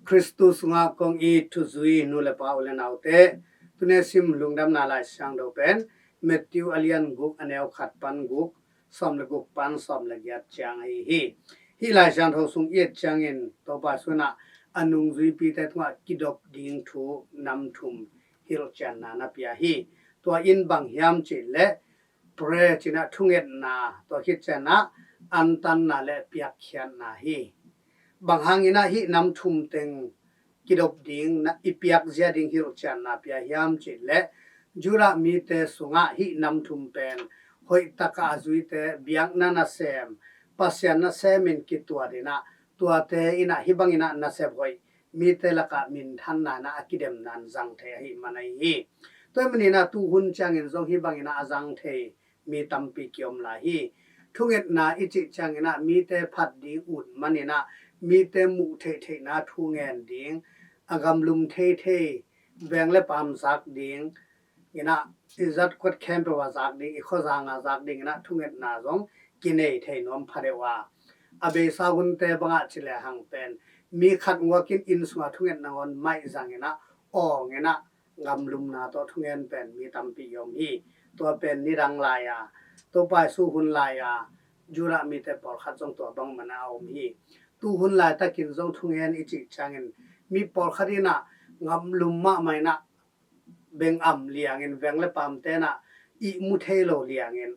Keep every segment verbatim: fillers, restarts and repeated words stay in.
Khristu sungah kong it thuzui nu le pa, u le naute, tuni a sim Lungdamna Lai Siangtho pen Matthew a lian guk, a neu khat pan guk, sawm le guk pan sawm le giat ciang ahi hi. Hih Lai Siangtho sung i et ciangin Topa Jesu in a nungzuipite tungah kidop ding thu nam thum hilhcianna na pia hi. Tua in bang hiam cih leh prayer, ci-in a thungetna, tua khit ciangin a antanna le piakkhiatna hi. Bang hangin a hih nam thum teng kidop ding, na, i piakzia ding hilhcianna pia hiam cih leh Judah mite sungah hih nam thum pen hoih taka a zuite, biakna nasem, Pasian nasemin kituat in a, tuate in a hih bangin a nasep hoih, mite lakah minthanna in a kidemna in zang thei ahih man ahi hi. Tua ahih manin a tuhun ciangin zong hih bangin a a zang thei mi tampi kiom lai hi. Thungetna i cih ciangin a mite phat ding ut manin a mite muh theihtheihna thu ngen ding, a gamlum theithei, veng le paam zak ding in a, i zat kuat khempeuh ah zak ding, i khuazang ah zak ding in a thungetna zong kinei thei nuam phadeuh a, a beisa hunte bangah ci lehang pen mi khat nguak in inn sungah thungetna ngawn maih zang in a, awng in a, gamlumna tawh thungen pen mi tampi om hi. Tua pen nidang lai-a, Topa Jesu hun lai-a Judah mite pawlkhat zong tua bangmah in a om hi. Tuhun laitakin zong thungen i cih ciangin mi pawlkhat in a gamlum mahmah in a, beng am liangin, veng le paamte in a ihmu thei lo liangin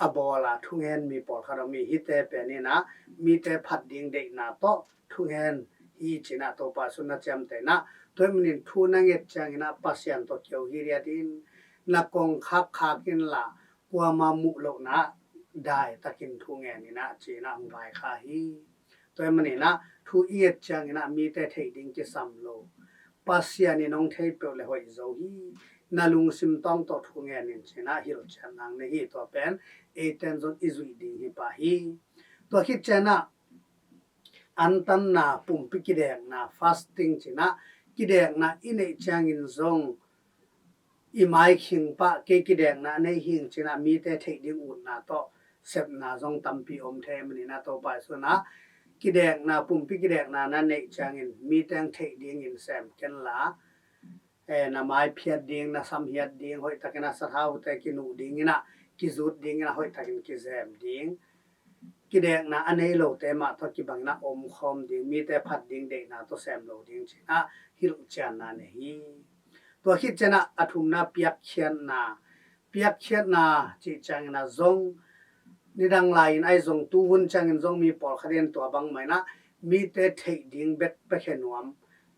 a bawl a thungen mi pawlkhat om hi. Hihte pen in a mite phat ding deihna tawh thungen hi, ci-in a Topa Jesu in a ciamteh in a, tua ahih manin thu na nget ciangin a Pasian tawh kio hi riat in, na kongkhak khak inla, kuama muh lohna daitakin thu ngen in a, ci-in a hong vaikhak hi. Tua ahih manin a thu i nget ciangin a mite theih ding kisam lo, Pasian in hong thei peuh le hoih zo hi. Na lungsim tawng tawh thu ngen in, ci-in a hilhcian nang nei hi. Tua pen eite in zong i zuih ding hi pah hi. Tua khit ciangin a antanna, pumpi kidekna, fasting, ci-in a kidekna i neih ciangin zong i maikhing pah, kei kidekna a nei hing, ci-in a mite theih ding utna tawh sepna zong tampi om thei ahih manin a Topa Jesu in a kidekna, pumpi kidekna na neih ciangin mite in theih dingin sem kenla, eh, na mai phiat ding, na sam hiat ding, hoihtakin a sathaute kinuh ding in a, kizut ding in a, hoihtakin kizem ding, kidekna a nei lote mah tawh kibangin a omkhawm ding, mite phat ding deihna tawh sem lo ding, ci-in a hilhcianna nei hi. Tua khit ciangin a a thumna piakkhiatna. Piakkhiatna cih ciangin a zong nidang lai-in ahi zong tuhun ciangin zong mi pawlkhat in tua bangmah in a mite theih ding bek piakhia nuam,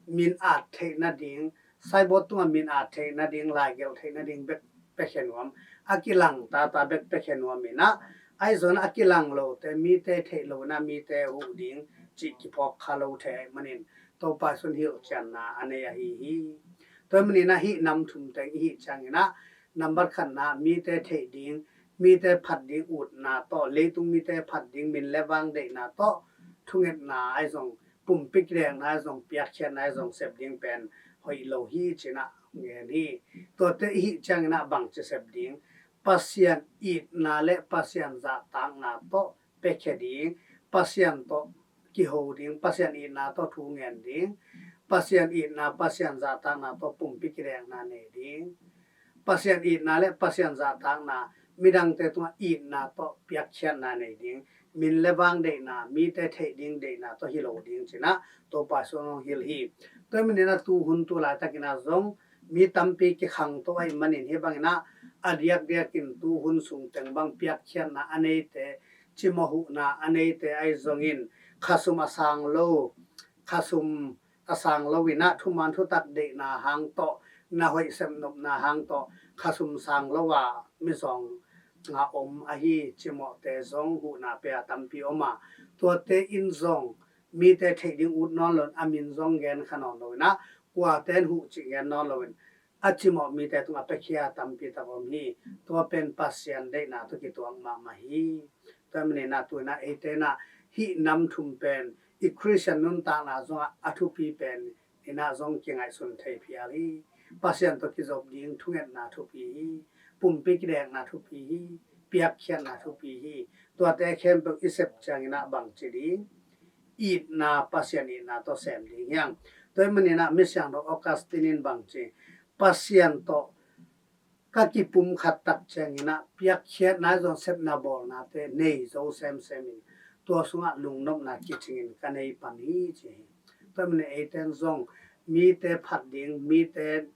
min at theih nading, signboard tungah min at theih nading, laigelh theih nading bek piakhia nuam, a kilang tata bek piakhia nuam in a, ahi zongin a kilang lote, mite theih lo in a mite huh ding cih kiphawkkha lo thei ahih manin Topa Jesu in hilhcianna a nei ahi hi. Tua ahih manin a hih nam thum teng i hih ciangin a, nambat khatna mite theih ding, mite phat ding utna tawh, leitung mite phat ding min le vang deihna tawh thungetna ahi zong, pumpi kidekna ahi zong, piakkhiatna ahi zong sep ding pen hoih lo hi, ci-in a ngen hi. Tuate i hih ciangin a bangci sep ding? Pasian itna le Pasian zahtakna tawh piakhia ding, Pasian tawh kiho ding, Pasian itna tawh thu ngen ding, Pasian itna, Pasian zahtakna tawh pumpi kidekna nei ding, Pasian itna le Pasian zahtakna, midangte tungah itna tawh piakkhiatna nei ding, min le vang deihna, mite theih ding deihna tawh hi lo ding, ci-in a Topa Jesu in hong hilh hi. Tua ahih manin a tuhun tu laitakin a zong mi tampi kikhangto ahih manin hih bangin a, a diakdiakin tuhun sung teng bang piakkhiatna a neite, cimawh huhna a neite ahi zongin khasum a sang lo, khasum a sang lo in a thuman thutak deihna hang tawh, na hoih sepnopna hang tawh khasum sang lo a mizawng a om ahi cimawhte zong huhna pia tampi om a, tuate in zong mite theih ding ut nawn lo in, a min zong gen kha nawn lo in a, kuate in huh cih gen nawn lo in, a cimawh mite tungah piakhia tampi tak om hi. Tua pen Pasian deihna tawh kituak mahmah hi. Tua ahih manin a tu-in a eite in a hih nam thum pen i Khristian nuntakna zongah a thupi pen in a zong kingaihsun thei phial hi. Pasian tawh kizop ding thungetna thupi hi. Pumpi kidekna thupi hi. Piakkhiatna thupi hi. Tuate khempeuh i sep ciangin a bangci ding? itna, Pasian itna tawh sem ding hi hang. Tua ahih manin ah Misiangtho Augustine in bang ci, Pasian tawh ka kipumkhat tak ciangin ah piakkhiatna zong sepna bawlnate nei zo semsem in, tua sungah lungnopna kicingin ka nei pan hi ci hi. Tua ahih manin eite in zong mite phat ding, mite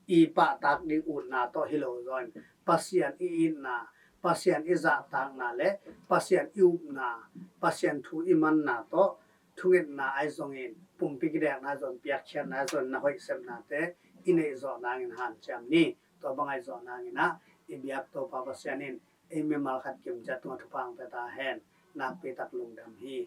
i pahtak ding utna tawh hi lo zaw in, Pasian i itna, Pasian i zahtakna le Pasian i upna, Pasian thu i manna tawh thungetna ahi zongin, pumpi kidekna zong, piakkhiatna zong, na hoih sepnate i neih zawh nangin hanciam ni. Tua bang ahi zawh nangin ah i biak Topa Pasian in ei mimal khat kim ciat tungah thupha hong pia ta hen. Nakpi tak lungdam hi.